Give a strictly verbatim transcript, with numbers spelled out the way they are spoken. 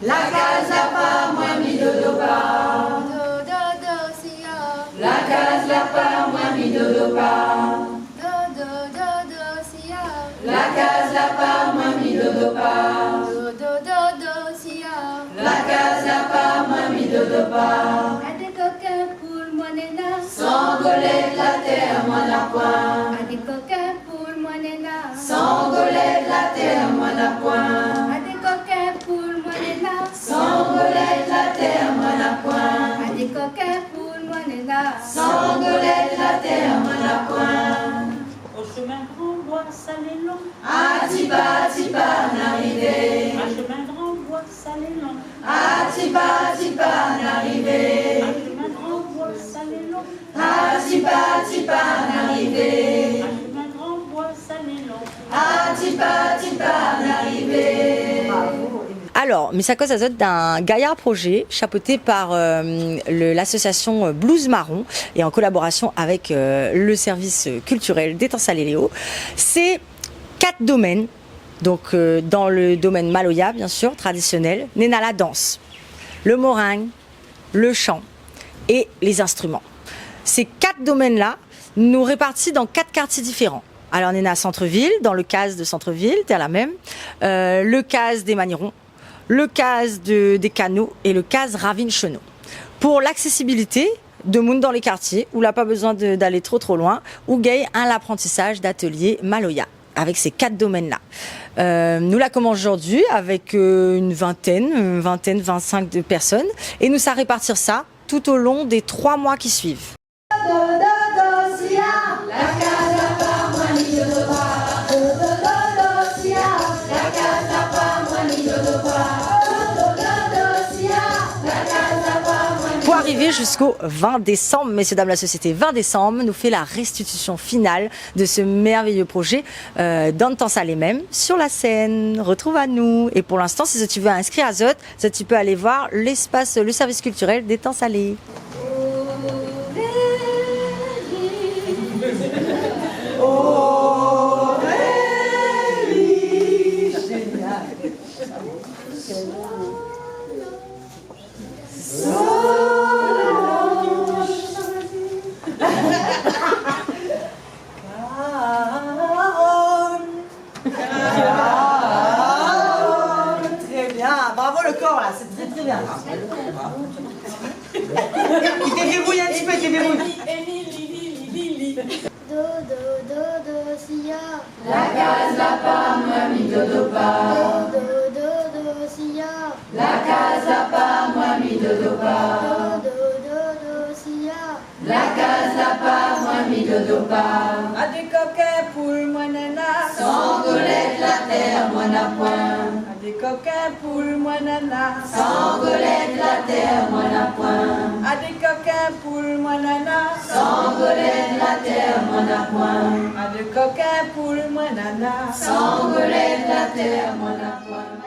La kaz la pa moin, mi dodo pa. Dodo, dodo, siya. La kaz la pa moin, mi dodo pa. Dodo, dodo, siya. La kaz la pa moin, mi dodo pa. Dodo, dodo, siya. La kaz la pa moin, mi dodo pa. A dé kokin poul moin néna. San golèt la tèr moin na poin. A dé kokin poul moin néna. San golèt la tèr moin na poin. A dé kokin poul moin néna. San golèt la tèr moin na poin. A dé kokin poul moin néna. San golèt la tèr moin na poin. O shomin gran boi, sa lé lon. A ti pa, ti pa, na arivé. A shomin gran boi, sa lé lon. A ti pa, ti pa, na arivé. A shomin gran boi, sa lé lon. A ti pa, ti pa, na arivé. A shomin gran boi, sa lé lon. A ti pa, ti pa, na arivé. Bravo, Émilie. Alors, mi sa koz azot d'in gayar projé chapeauté par, euh, le, l'association, euh, Blues Marron et en collaboration avec, euh, le service, euh, culturel d'Étang-Salé-Léo. C'est quatre domaines. Donc, euh, dans le domaine maloya, bien sûr, traditionnel, néna la dans, le moring, le chant et les instruments. Ces quatre domaines-là, nou réparti dans quatre quartiers différents. Alors, néna centre-ville, dans le kaz de centre-ville, tèr la mèm, euh, le kaz dé Maniron, le kaz de, dé Kano et le kaz Ravine Chenot. Pour l'accessibilité, demoun dan lé kartié, ou la pa bezoin de, d'alé tro, tro loin, ou gingn in laprantisaz d'atelié maloya avèk sé kat domèn-la. Euh, nou la komans zordi avèk, euh, in vintèn, in vintèn, vin-sink de pèrsone, é nou sa répartir sa tout o lon dé troi moi ki suiv. Pou arivé ziska vin désanm, mésyé dam la sosiété, vin désanm, nou fé la réstitision final de ce merveilleux projet, euh, dan Étang-Salé mèm, sur la scène. Retrouv anou. É pou linstan, si zot i vé inskri azot, zot i pé alé voir léspas, le service culturel d'Étang-Salé. Très bien. Bravo le corps là, c'est très, très bien. Il te débrouille un petit peu, il te débrouille. Do, do, do, do, siya. La kaz la pa, moin mi dodo pa. Do, do, do, do, siya. La kaz la pa, moin mi dodo pa. Do, do, do, do, siya. La kaz la pa, moin mi dodo pa. A dé kokin poul moin nana. San golèt la tèr moin na poin. A dé kokin poul moin nana. San golèt la tèr moin na poin. A dé kokin poul moin nana. San golèt la tèr moin na poin. A dé kokin poul moin nana. San golèt la tèr moin na poin.